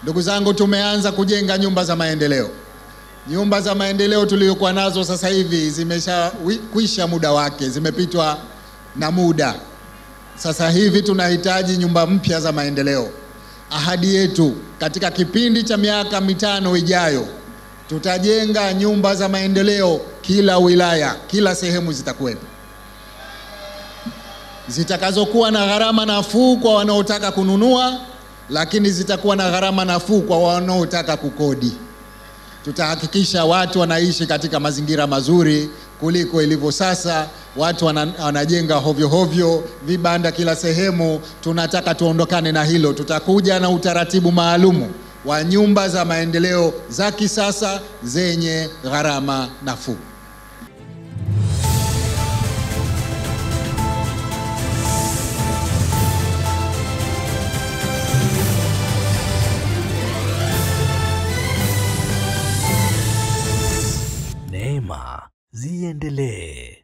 Ndugu zangu, tumeanza kujenga nyumba za maendeleo. Nyumba za maendeleo tulizokuwa nazo sasa hivi zimeshakwisha muda wake, zimepitwa na muda. Sasa hivi tunahitaji nyumba mpya za maendeleo. Ahadi yetu katika kipindi cha miaka 5 ijayo tutajenga nyumba za maendeleo kila wilaya, kila sehemu zitakuwepo, zitakazokuwa na gharama nafuu kwa wanaotaka kununua, lakini zitakuwa na gharama nafuu kwa wanaotaka kukodi. Tutahakikisha watu wanaishi katika mazingira mazuri kuliko ilivyo sasa. Watu wanajenga hovyo hovyo, vibanda kila sehemu. Tunataka tuondokane na hilo. Tutakuja na utaratibu maalumu wa nyumba za maendeleo za kisasa zenye gharama nafuu. Neema ziendelee.